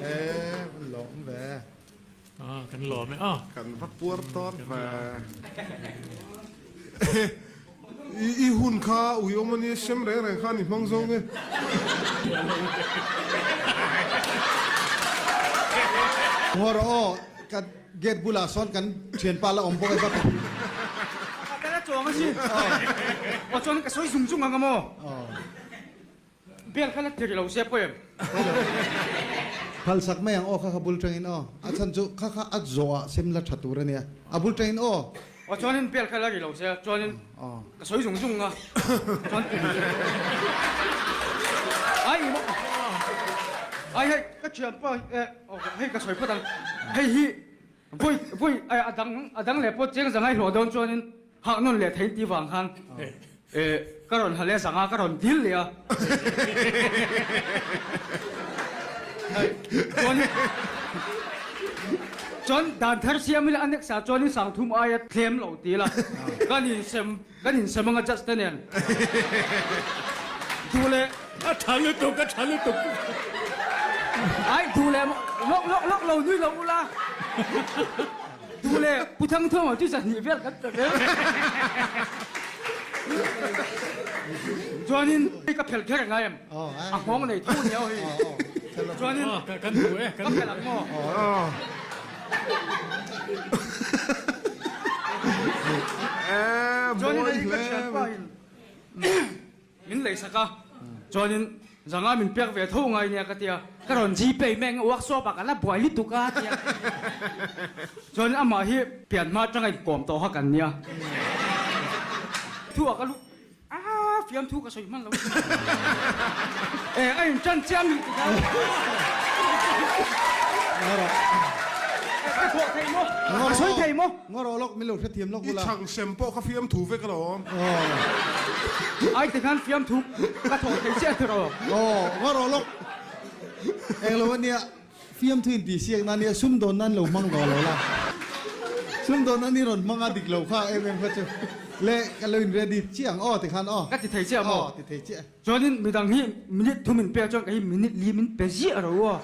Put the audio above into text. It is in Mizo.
E lawm ve. Ah, kan lawm e. Ah. Kan va puar tawn ve. I i hun kha ui awm a nia sem reng reng khan i hmang zo nge. Ngawr aw, ka gate bulah sawn kan thianpa la awm bawk e va ka ti. Ka la chuang a si. Aw chuan ka sawi zung zung ang a maw? Bel kha la ti rih lo se pawh em? Phal sak mai ang aw kha kha bul tangin aw. A chhan chu kha kha a zawh ah sem la tha tur a nia. A bul tangin aw. Aw chuanin bel kha la rih lo se chuanin ka sawi zung zung a chuan ai ai hei ka thianpa aw hei ka sawi phawt ang hei hi vawi vawi a dang a dang leh pawh cheng zangai hlawh dawn chuanin Hah nawn leh thei tih vang khan ka rawn ha leh zanga ka rawn dil leh a. Chuan dan thar siam ila a next ah chuan in sang thum aia thlem lo ti ila kan insem kan insem anga judge te nen duh leh A tha lutuk a tha lutuk. Ai duh leh lawk lawk lawk lo nui lo ula. Duh leh Pu Thangthuama chu zahnih vel kan pe vel. Chuanin ka phel kher ngai em? A nghawng nei tho nia hei. Chuanin kan hmu e. Ka phel ang maw? Chuanin hei ka thianpa in Min leisak a, chuanin zanga min pek ve tho ngai nia ka ti a, ka rawn Gpay mai ang workshop ah ka la buai lutuk a ti a, chuanin amah hi pian hma atanga inkawm tawh kha kan nia, thu ah ka lu a fiamthu ka sawi hman lo e a intan chiah mi ti khan ka thawh thei maw ka sawi thei maw. Ngarawh lawk min lo hrethiam lawk I ula. chhang sem pawh kha fiamthu vek alawm. Ai ti khan fiamthu ka thawh thei chiah tiraw. Aw ngarawh lawk. Englo ania fiamthu in tih siak nan nia sumdawn nan lo hmang daw lo la. Sumdawn nan i rawn hmang a dik lo kha em em kha chu. Le ka lo in ready chiah ang aw ti khan aw. Ka ti thei chiah maw? Aw ti thei chiah. Chuanin midang hi minute thum in pek chuan kei hi minute li min pe ziah ro aw.